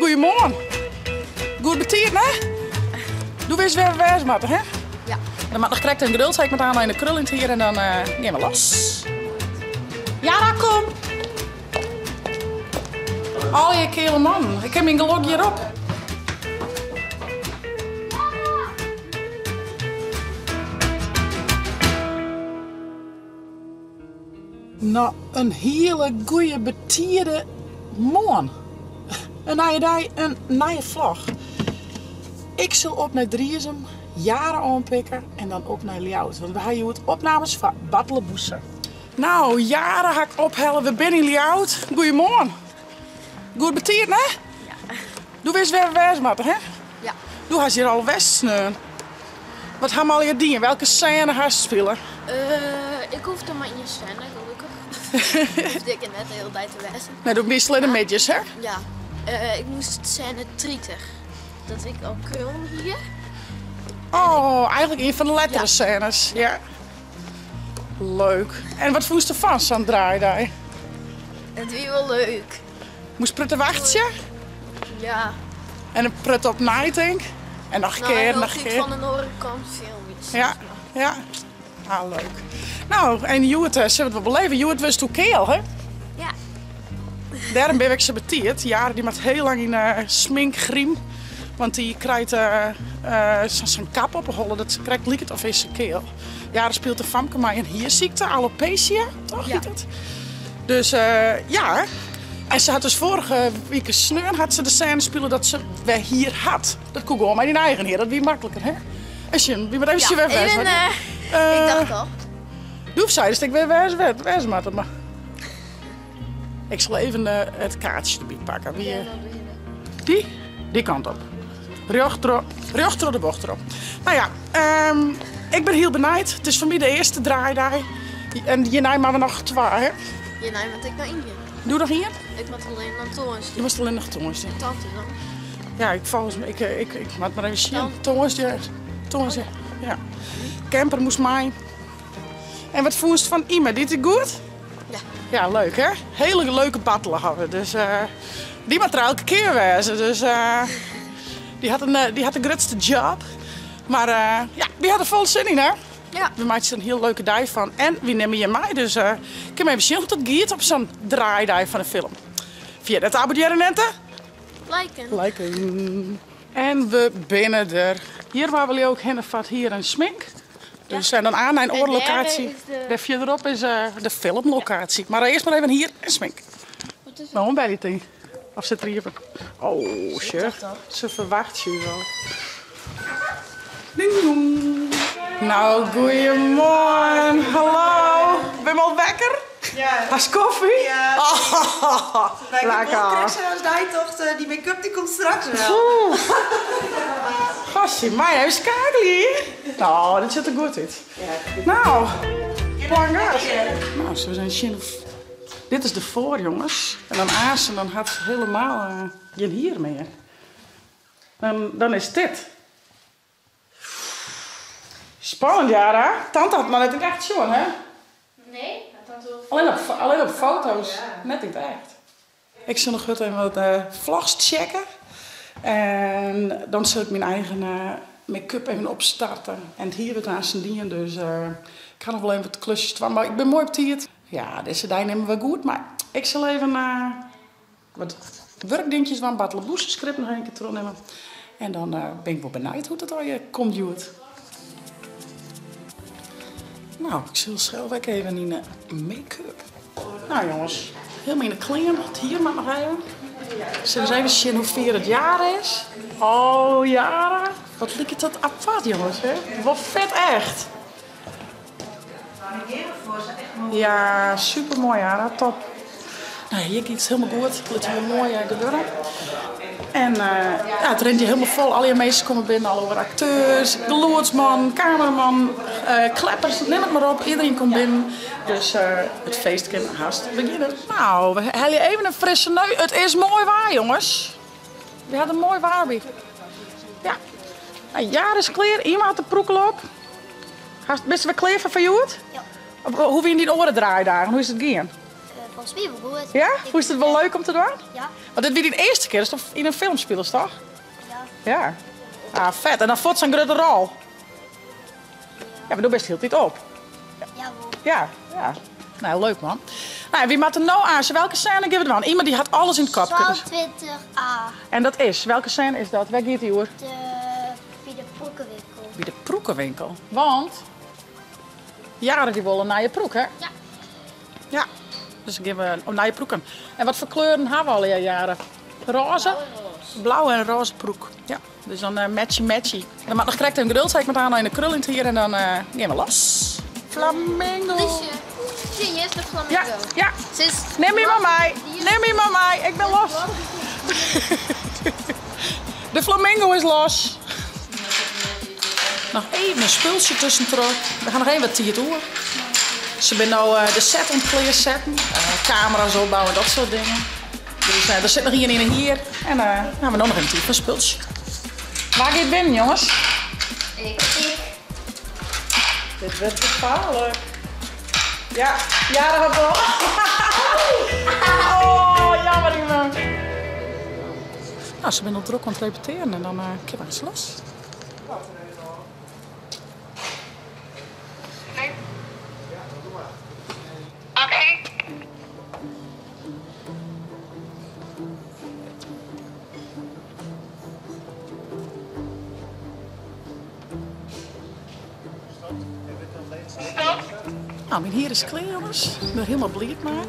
Goeiemoarn. Goed betiid, hè? Do witst wêr't we wêze moatte, hè? Ja. Dan moat noch krekt in geduld ha, ik moat aanst in de krul yn it hier en dan gean we los. Jara, kom! Allegear keale mannen. Ik ha myn gelok hjir op. No, in hiele goeie betide moarn. In nije dei, in nije vlog. Ik sil op nei Driezum, Jara oanpikke en dan op nei Ljouwert. Want we ha hjoed opnames foar Bartleboese. No, Jara ha ik ophelle. We binne yn Ljouwert. Goeiemoarn. Goed betiid, hè? Ja. Do witst wêr't we wêze moatte, hè? Ja. Do hast hjir al west sneon. Wat ha we allegear dien? Welke sêne hast spile? Ik hoefde mar ien sêne, gelokkich. Hoefde ik net de hiele dei te wêzen. Nee, do bist allinne middeis, hè? Ja. Ik moast sêne 30. Dat ik al krullen hie. Oh, eigentlik ien fan de lettere sênes. Ja. Leuk. En wat fûnst derfan, sa'n draaidei? It wie wol leuk. Moast prutte wachtsje? Ja. En in prutte op nij, tink? En noch in kear, noch in kear. Fan de oare kant filmje. Ja, ja. Ah, leuk. No, en hjoed sille we it wol beleven. Hjoed wurdst do keal, hè? Ja. Dêrom bin ik sa betiid. Jara dy moat hiel lang yn smink, grym. Want dy krijt sa'n kap op 'e holle dat se krekt liket of is se keal. Jara spilet in famke mei in hiersykte, alopecia, toch hjit it? Dus ja. En se hat dus foarige wike sneon hat se de sêne spile dat se wer hier hat. Dat koe gewoan mei dyn eigen hier, dat wie makliker, hè? Even sjen, wy moatte even sjen wêr wêze moatte. Ik dacht al. Doe seidest ek wêr wêze wêze moatte, mar ik sil even it kaartsje derby pakke. Wie dy? Dy kant op. Rjocht troch, rjocht troch de bocht derop. No ja, ik bin hiel benijd. It is foar my de earste draaidei. En hjirnei moatte we noch twa, hè? Hjirnei moat ik noch ien. Doe noch ien? Ik moat allinne noch tongersdei. Do moatst allinne noch tongersdei. Tante dan? Ja, ik folgens my, ik, ik, ik moat mar even sjen. Tongersdei, tongersdei, ja. Camper moast mei. En wat fûnst fan Yme? Die it goed? Ja. Ja, leuk hè? Hele leuke Bartele ha we. Dus dy moat der elke kear wêze. Dus dy hat in, dy hat de grutste job. Mar ja, wy ha der folle sin yn hè? Ja. We meitsje der in hiel leuke dei fan. En wy nimme jim mei, dus kin even sjen hoe't dat giet op sa'n draaidei fan de film. Ferjit net te abonnearjen en te liken. Liken. En we binne der. Hjir waar we leau ik hinne foar it hier en smink. Dus en dan aan nei in oare lokaasje. Dêr fierderop is de filmlokaasje. Mar earst mar even hier en smink. No, in belje tink. Of sit er iepen? Oh, sjoch. Se ferwachtsje ús al. Ding dong. Nou, goeiemoarn. Hallo. Binne we al wekker? Ja. Hast kofje? Ja. Oh, lekker. Ik krekt sa as dy tocht, dy make-up dy komt straks wel. Gasje, mei even skakelje hjir. Nou, dit sjocht der goed út. Nou, plan gas. Nou, sille we ris even sjen oft... Dit is de foar, jonges. En dan aanst, dan hat se helemaal gjin hier mear. Dan is dit. Spannend, Jara. Tante hat noch net yn it echt sjoen, hè? Nee, tante wol. Allinne op foto's, net yn it echt. Ik sil noch hurd even wat vlogs checke. En dan sil ik myn eigen make-up even opstarte. En it hier wurdt aanst dien, dus ik ha noch wol even wat klusjes te dwaan. Mar ik bin moai op tiid. Ja, dizze dei nimme we goed mei. Ik sil even wat wurkdinkjes dwaan, Bartleboese skript noch even trochnimme. En dan bin ik wol benijd hoe't it allegear komt hjoed. Nou, ik sil sels ek even yn de make-up. Nou jonges, helemaal yn de klean. It hier moat noch even. Sille we ris even sjen hoe fier it Jara is. Oh Jara, wat liket dat apart jonges, hè? Wol fet echt. Ja, super moai Jara, top. Nou, hjir giet it hielendal goed. It lit hiel moai gebeuren. En ja, it rint hjir hielendal fol. Allegear minsken komme binnen, al oare akteurs, gelûdsman, kameraman, kleppers, nim it mar op. Iedereen komt binnen. Dus it feest kin hast begjinne. Nou, we helje even in frisse neu. It is moai waar, jonges. We ha der moai waar by. Ja. Nou, Jara is klear. Yme hat de prûkel op. Bist der wer klear foar foar hjoed? Ja. Hoe wiene dyn oare draaidagen? Hoe is it gien? Folgens my wol goed. Ja? Fûnst it wol leuk om te dwaan? Ja. Want dit wie dyn earste kear datst yn in film spilest, toch? Ja. Ja. Ah, fet. En dan fuort sa'n grutte rol. Ja, mar do bist hieltyd op. Ja, wol. Ja, ja. Nou, leuk man. Nou, wy moatte no aanst. Welke scène gean we dwaan? Iemand dy hat alles yn it kopke. 22a. En dat is? Welke scène is dat? Wêr giet dy oer? De, by de prûkewinkel. By de prûkewinkel. Want Jaren dy wol in nije prûk, hè? Ja. Ja, dus dan gean we om nije prûken. En wat foar kleuren ha we allegear, Jaren? Rôze? Blau en rôze. Blau en rôze prûk, ja. Dus dan eh, matchy matchy. Dan moat noch krekt even geduld ha, ik moat aanst in de krul yn it hier en dan eh, gean we los. Flamingo. Plysje. Sjen, hjir is de flamingo. Ja, ja. Se is Nim my mar mei. Nim my mar mei. Ik bin los. De flamingo is los. Noch even in spultsje tuskentroch. We ha noch even wat tiid oer. Se binne no eh, de set oan it klearsetten. Eh, kamera's opbouwe, dat soart dingen. Dus eh, der sit noch ien yn 'e hier. En dan ha we no noch even tiid foar in spultsje. Wa giet binnen, jonges? Ik. Ik. Dit wurdt gefaarlik. Ja, ja, dat hat wol. Oh, jammer, Yme. Nou, se binne al drok oan it repetearen en dan uh, kinne we eins los. Nou, myn hier is klear jonges. Ik bin der hielendal bliid mei.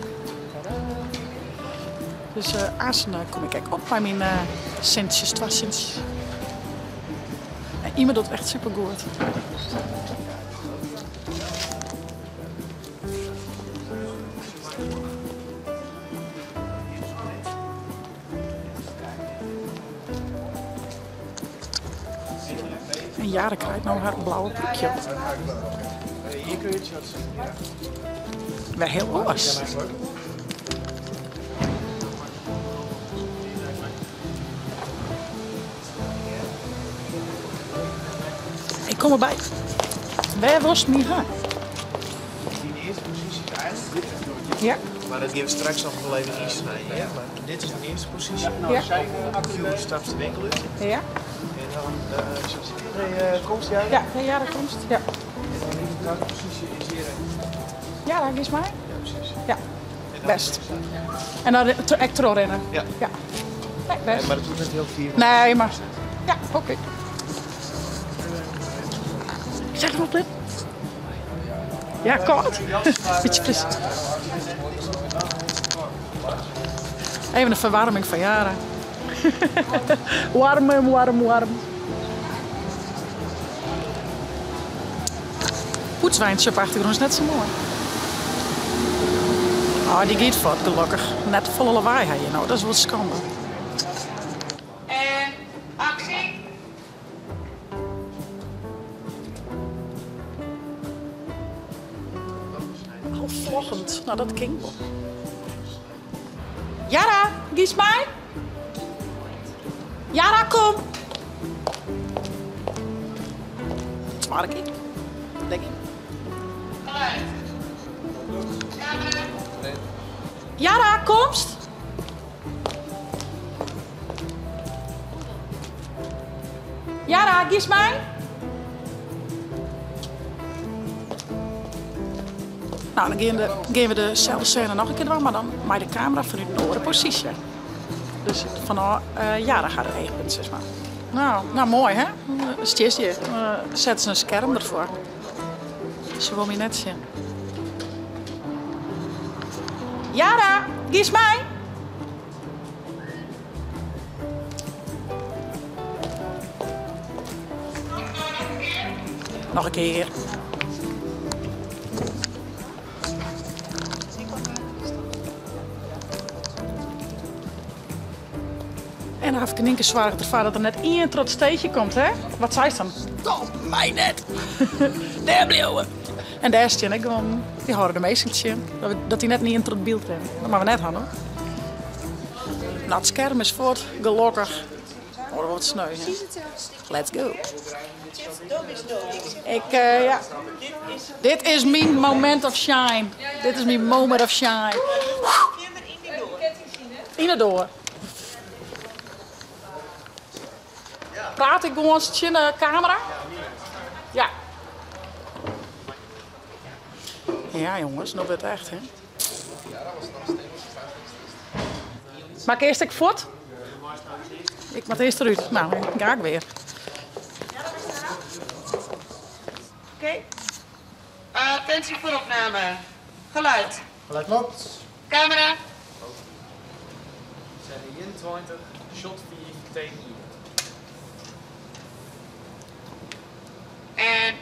Dus uh, aanst kom ik ek op mei myn uh, sintsjes, twa sintsjes. En Yme docht echt supergoed. En Jaren krijt no har blauwe prûkje op. Wer hiel oars. Ik kom derby. Wêr wolst my ha? Dyn earste posysje is eigentlik dit. Ja. Mar dat gean we straks noch wol even ynsnijen. Ja? Mar dit is dyn earste posysje. Ja. Fjoer stapst de winkel út. Ja. En dan uh, komst jij? Ja, ja, dat komst. Ja. En dan dyn twadde posysje is hjir. Ja, daar giest mei? Ja, presys. Ja, bêst. En dan ek trochrinne? Ja. Ja. Nee, bêst. Mar dat hoecht net hiel fier. Nee, mar. Ja, oké. Zeg maar op dit. Ja, koud. Beetje fris. Even de ferwaarming fan Jara. Warm, warm, warm. Poetsweintsje op achtergrûn is net sa moai. Oh, dy giet fuort, gelokkich. Net folle lawaai ha hjir no, dat is wol skande. En aksje! Al vloggend, nou dat kin wol. Jara, giest mei? Jara, kom! Twadde kear, denk ik. Jara, komst? Jara, giest mei? Nou, dan gean, de, gean we deselde scène noch in kear dwaan, mar dan mei de kamera fanút in oare posysje. Dus fanôf uh, Jara har eachpunt, sis mar. Nou, nou moai hè? Stiest hjir. Uh, set se in skerm derfoar. Se wol my net sjen. Jara, giest mei? Noch in kear. En Afke Nynke soarget derfoar dat der net ien troch it steechje komt, hè? Wat seist dan? Top, my net! Dêr bliuwe! En dêr stean ek gewoan, dy hâlde de minsken tsjin. Dat dy net ien troch it byld rinne. Dat moatte we net ha, no. Nou, it skerm is fuort, gelokkich. Oh, dat wordt sneu, hè? Let's go. Ik, ja. Dit is myn moment of shine. Dit is myn moment of shine. Yn de doar. Praat ik gewoan tsjin de kamera? Ja. Ja jonges, no wurdt echt hè. Moat ik earst ek fuort? Ik moat earst derút. No, ga ik weer. Oké. Attentie voor opname. Geluid. Geluid klopt. Camera. Scène 21, shot 4, take 1. En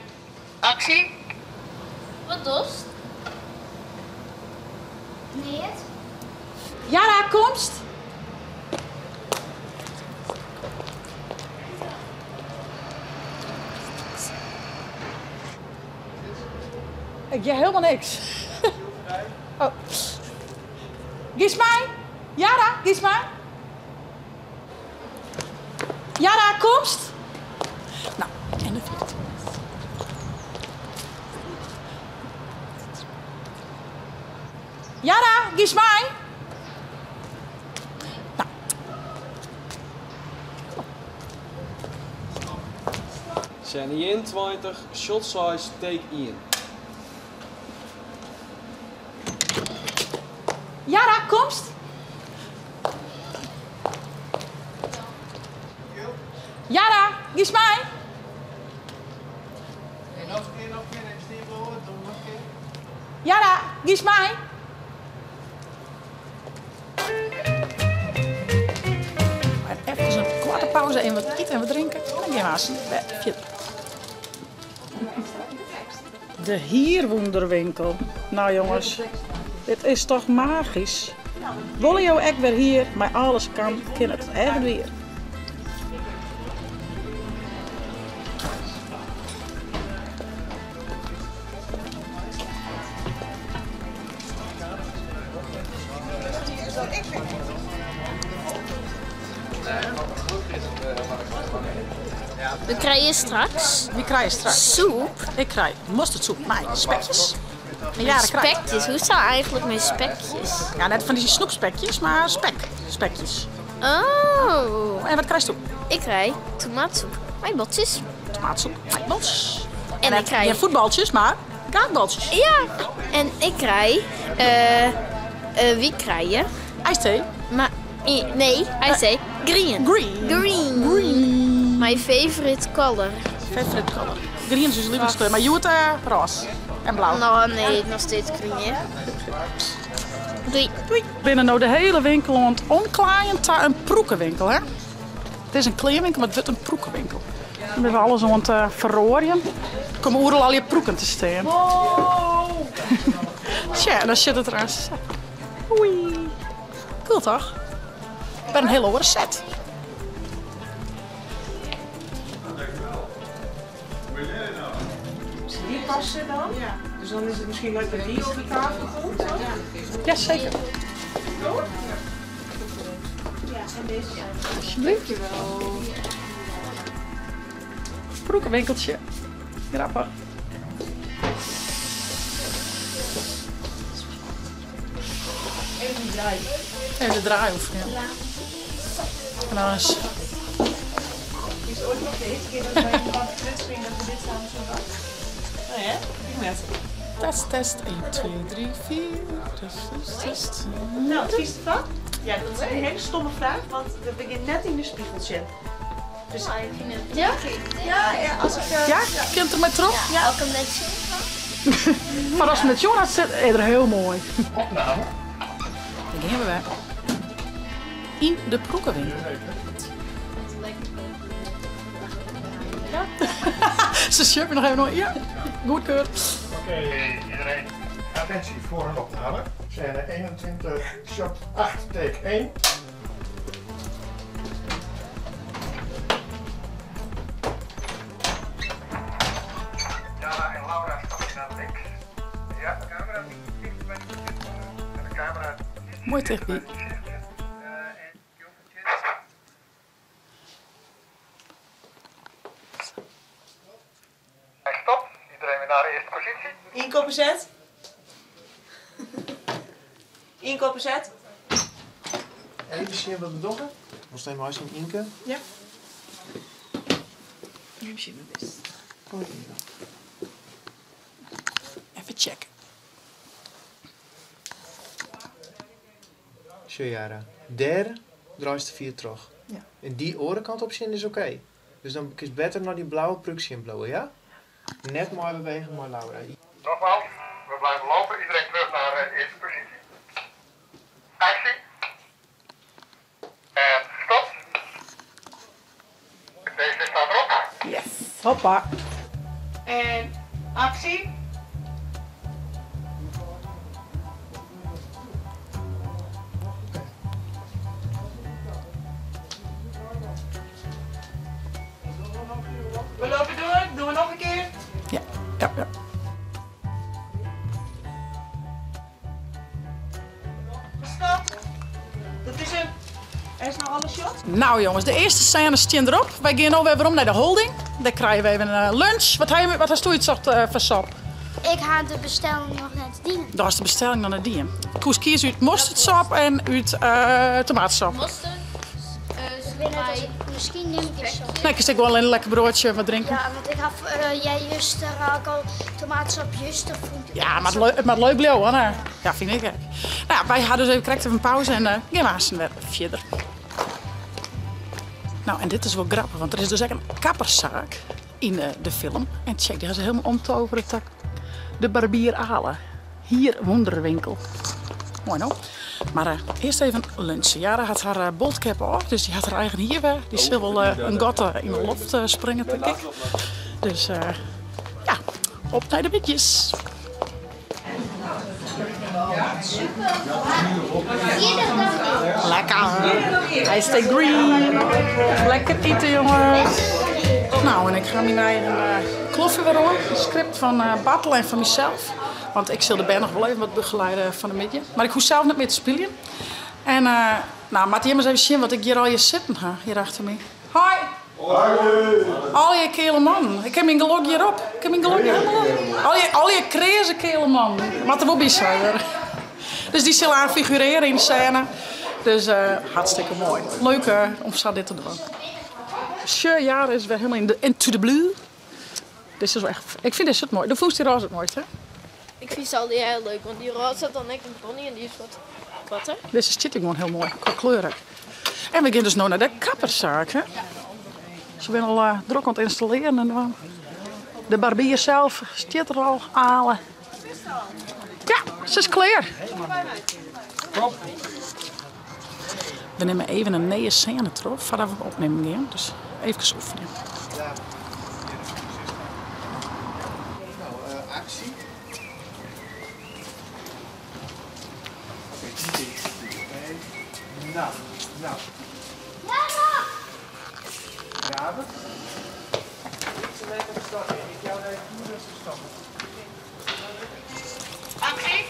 actie. Wat dochst? Neat. Jara, komst? Ik hear helemaal niks. Oh. Giest mei? Jara, giest mei? Jara, komst? Nou, en de vierde. Jara, giest mei? Nou. Scène 21, shot 6, take 1. Jara, komst? Jara, giest mei? Noch in kear, noch in kear, even stean bliuwe, doe noch in kear. Jara, giest mei? Even in koarte pauze, even wat ite en wat drinke en dan gean we aanst wer fierder. De hierwûnderwinkel. Nou jonges, dit is toch magysk. Wolle jo ek wer hier, mei alles kan, kin it echt wier. We krije straks. Wy krije straks? Soep. Ik krij mosterdsoep mei spekjes. En Jara krijt. Spekjes? Hoe sa eigentlik mei spekjes? Ja, net fan dy snoepspekjes, mar spek. Spekjes. Oh. En wat krijst do? Ik krij tomaatsoep mei boltsjes. Tomaatsoep mei boltsjes. En ik krij. Gjin fuotbaltsjes, mar kaakbaltsjes. Ja, en ik krij. Wy krije. IJsthee. Maar, nee, ijsthee. Grien. Green. Green. Green. My favorite color. Favorite color. Grien is ús lievelingskleur, mar hjoed roze en blau. No, nee, noch steeds grien hear. Doei. Doei. Binne no de hiele winkel oan it omklaaien ta in proekewinkel, hè? It is in kleanwinkel, mar it wurdt in proekewinkel. Dan binne we alles oan it feroarjen. Der komme oeral allegear proeken te stean. Tsja, en dan sjocht it der aanst sa. Oei. Cool toch? Wer in hiele oare set. Die passen dan? Dus dan is het misschien leuk dat die op de tafel komt. Ja, zeker. Alsjeblieft. Proekenwinkeltje. Grappich. Even de draai. Even de draai oefenen, ja. En dan is... Is het ooit nog de eerste keer dat wij een wat klutsen dat we dit samen zo doen? Oh ja, ik net. Test, test. 1, 2, 3, 4. Test, test, test. Nou, wat vies ervan? Ja, dat is een hele stomme vraag, want we beginnen net in de spiegeltje. Dus... Ja? Ja, ja, als ik, Ja? Kint er mei troch? Ja, ook een beetje. Maar as met Jonas sit, is er hiel moai. Opname. Dan gean we wer. Yn de proekewinkel. Ja. Ze sjocht me noch even oan. Ja, goedkeurd. Oké, iedereen. Attentie voor een opname. Scène 21, shot 8, take 1. Jara en Laura stappen naar links. Ja, de camera dicht bij de En de camera Mooi tichtby. naar de eerste positie. Ynkoppen set. Ynkoppen set. Even sjen wat we dogge. Wolst even meisjen, Ynke? Ja. Even sjen wat is. Even checken. Sjoch Jara, dêr draaist de fier troch. Ja. En dy oare kant op sjen is oké. Dus dan kinst better nei dy blauwe prúk sjen bliuwe, ja? Net mei bewege mei Laura. Nogmaals, we blijven lopen. Iedereen terug naar de eerste positie. Actie. En stop. Deze staat erop. Yes. Hoppa. En actie. We lopen door, doen we nog een keer. Ja, ja, ja. Stop. Dat is hem. Er is nog alle shots. Nou jongens, de eerste scène stond erop. Wij gaan nu weer werom naar de holding. Daar krijgen we even een lunch. Wat heb je, wat hast du iets op van sop? Ik ha de bestelling noch net dien. Daar is de bestelling dan naar die. Koes kies uit mosterdsoep en uit tomaatsop. Mosterd. Misschien neem ik eens op. Nee, ik steek wel een lekker broodje wat drinken. Ja, want ik had jij juist ook al tomaatsop juist. Dat vond ik Ja, maar het, maar het leuk bleef, hoor. Ja, vind ik ook. Nou, wij hadden dus even, correct even een pauze en gaan we weer verder. Nou, en dit is wel grappig, want er is dus echt een kapperszaak in de film. En check, die gaan ze helemaal omtoveren tot de barbier halen. Hier, wonderwinkel. Mooi, no? Maar eerst even lunchen. Jara had haar boltcap op, dus die had haar eigen hier weer. Die zal wel een gat in de loft springen, denk ik. Dus ja, op naar de bitjes. Lekker. Hij staat green. Lekker eten, jongens. Nou, en ik ga mijn eigen kloffie weer om. Een script van Bartel en van mezelf. Want ik zal de band nog wel even wat begeleiden van de midden. Maar ik hoef zelf niet meer te spelen. En nou, maar die eens even zien wat ik hier al je zitten ha, hier achter me. Hoi! Hoi! Al je kele man. Ik heb mijn gelok hierop. Ik heb mijn gelok hier helemaal op. Al je kreze kele man. Wat er wel bij zijn. Dus die zullen aan figureren in de scène. Dus hartstikke mooi. Leuk om zo dit te doen. Sure, Jara is weer helemaal in de, into the blue. Dit is wel echt, ik vind dit het mooi. De voest die roze het mooiste, hè? Ik vind ze al die heel leuk, want die roze zat dan echt een pony en die is wat platter. Deze zit gewoon heel mooi, qua kleuren. En we gaan dus nu naar de kapperszaak, hè? Ze zijn al druk aan het installeren en dan de barbier zelf zit er al halen. Ja, ze is klaar. We nemen even een nieuwe scène terug voordat we opnemen gaan. Dus even oefenen. Nou, actie. Oké, die dicht. Oké. Nou, nou. Raven. Ik jou even toe dat ze stappen. Actie.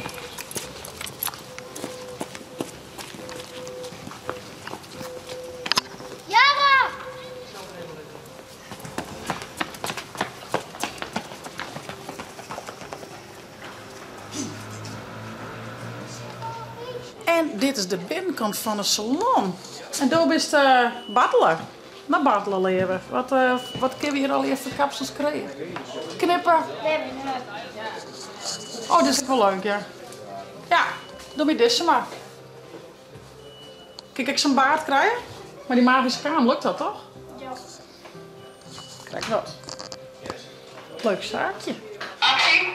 Jara! En dit is de binnenkant van de salon. En daar is de battelen. Naar battelen leren. Wat kunnen we hier al even kapsels krijgen? Knippen. Oh, dit is ook wel leuk, ja. Ja, doe me deze maar. Kijk, ik zo'n baard krijgen? Maar die magische kaam, lukt dat toch? Ja. Kijk wat. Leuk zaakje. Actie.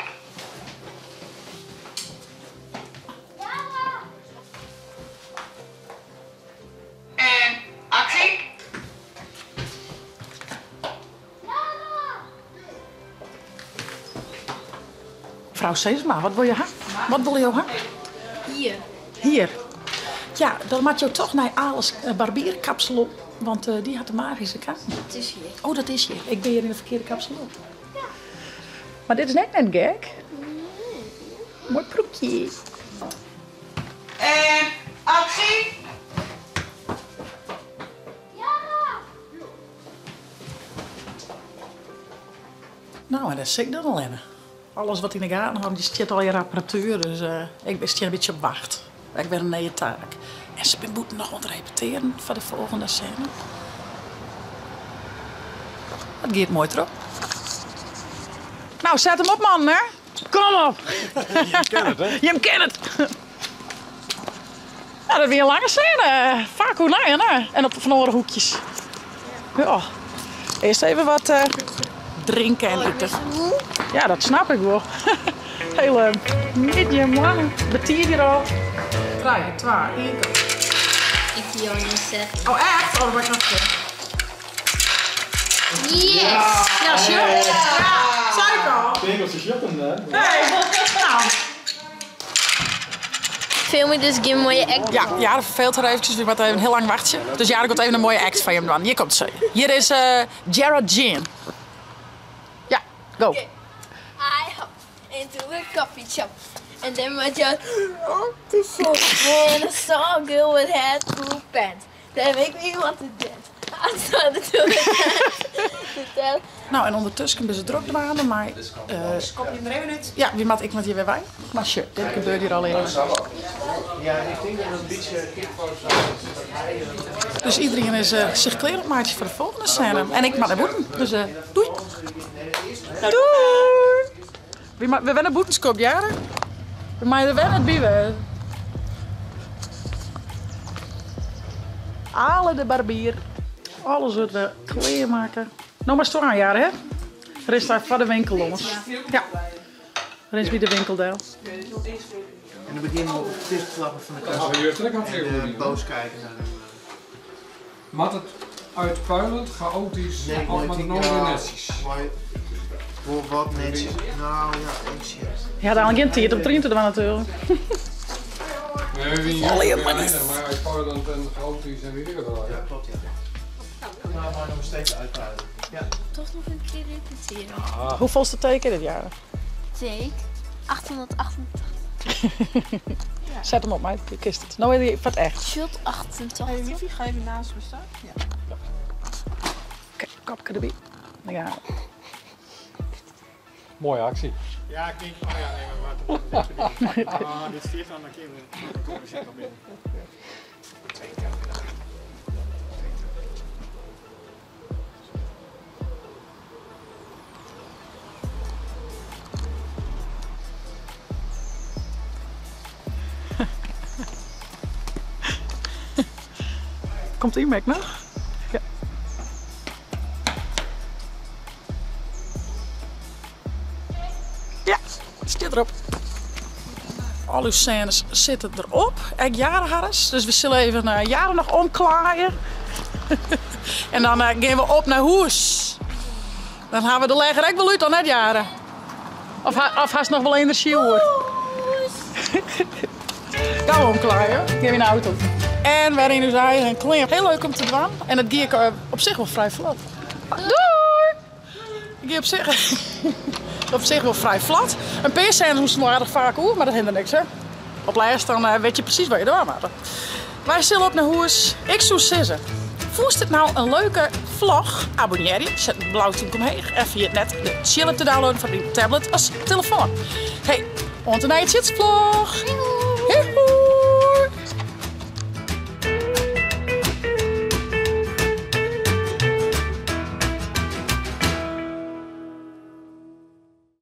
En actie. Mevrouw Seesma, wat wil je ha? Wat wil je ha? Hier. Hier. Ja, dan moet je toch naar Ales barbierkapsel op, want die had de magische kaam. Dat is hier. Oh, dat is hier. Ik ben hier in de verkeerde kapsel op. Ja. Maar dit is net net gek. Nee. Mooi proekje. En actie. Ja! Nou, en dat zie ik dan al in. Alles wat yn de gaten hâlden, dy stiet al hjir apparatuer, dus ik stean in bytsje op wacht. Ek wer in nije taak. En se bin bûten noch oan it repetearen foar de folgjende sêne. Dat giet moai troch. Nou, set him op mannen, hè? Kom op! Jim ken it, hè? Jim ken it! Nou, dat wie in lange sêne. Faak oer nei, hè? En op fan oare hoekjes. Ja. Earst even wat drinke en ite. Ja, dat snap ik wol. Hele middei, moarn, betiid hjir al. 3, 2, 1, go. Ik gie al net setten. Oh, echt? Oh, dan moat ik noch in kear. Yes! Ja, sjoch. Ja, sei ik al. Tink op se sjoppen, hè? Nee. Nou. Film ik dus gjin moaie act. Ja, Jare ferfeelt har eventsjes, we moatte even hiel lang wachtsje. Dus Jare komt even in moaie act fan jim dwaan. Hjir komt se. Hjir is Gerard Jean. Ja, go. Okay. I hopped into a coffee shop and then my just to shop and I saw a girl with hat blue pants that make me want to dance. I started to dance. Nou, en ûndertusken binne se drok dwaande mei. Kom je er even út? Ja, wie moat ik moat hjir wer wei. Mar sjoch, dit gebeurt hjir allegear. Dus iedereen is sich klear oan it meitsjen foar de folgjende sêne. En ik moat nei bûten, dus doei! Doei! We wer nei bûten skopt, Jare. We meie der wer net by wêze. Ale de barbier. Alles wurdt wer klearmakke. No moatst oan, Jare, hè? Rinst dêr foar de winkel lâns. Ja. Rinst by de winkel del. En dan beginnen we op het dichtklappen van de kast. En boos kijken naar hem. Moat it uitpuilend, chaotysk Nee, of moat it no wer netsjes? Wol wat netsjes. Nou ja, ik zie het. Je had al gjin tiid om deryn te dwaan natuerlik. Nee, we wiene juster wer eindige mei uitpuilend en chaotysk en weet ik wat allegear. Ja, klopt ja. Nou, maar nog steeds uitpuilen. Ja. Toch noch in kear repetearje. Hoefolste take is dit, Jare? Take 888. Set him op, meid. Je kinst it. No is foar it echt. Shot 88. Hey, Wifi, ga even naast me staan. Ja. Oké, kopke derby. Dan gaan we. Mooie aksje. Ja, ik denk, oh ja, nee, maar wat. Ah, dit stiert dan een keer. Dan komen ze nog binnen. Komt Imek noch? Ja. Ja, it stiet derop. Al ús sênes sitte derop. Ek Jare harres. Dus we sille even eh, Jare noch omklaaie. en dan eh, gean we op nei hûs. Dan ha we de legger ek wol út, dan net Jare? Of, ha, of hast noch wol enerzjy oer? Gau omklaaie, gean we yn de auto. En wer yn ús eigen klean. Hiel leuk om te dwaan. En it gie ek eh, op sich wol frij flot. Doei! It gie op sich, op sich wol frij flot. In pear sênes moasten wol aardich faak oer, mar dat hindere niks, hè. Op lêst dan eh, wit je presys wat je dwaan moatte. Wy sille op nei hûs. Ik soe sizze, fûnst it no in leuke vlog? Abonnearje, set in blau túmke omheech en ferjit net de Tsjil-app te downloaden foar dyn tablet as telefoan. Hey, oant de nije Tsjitsvlog!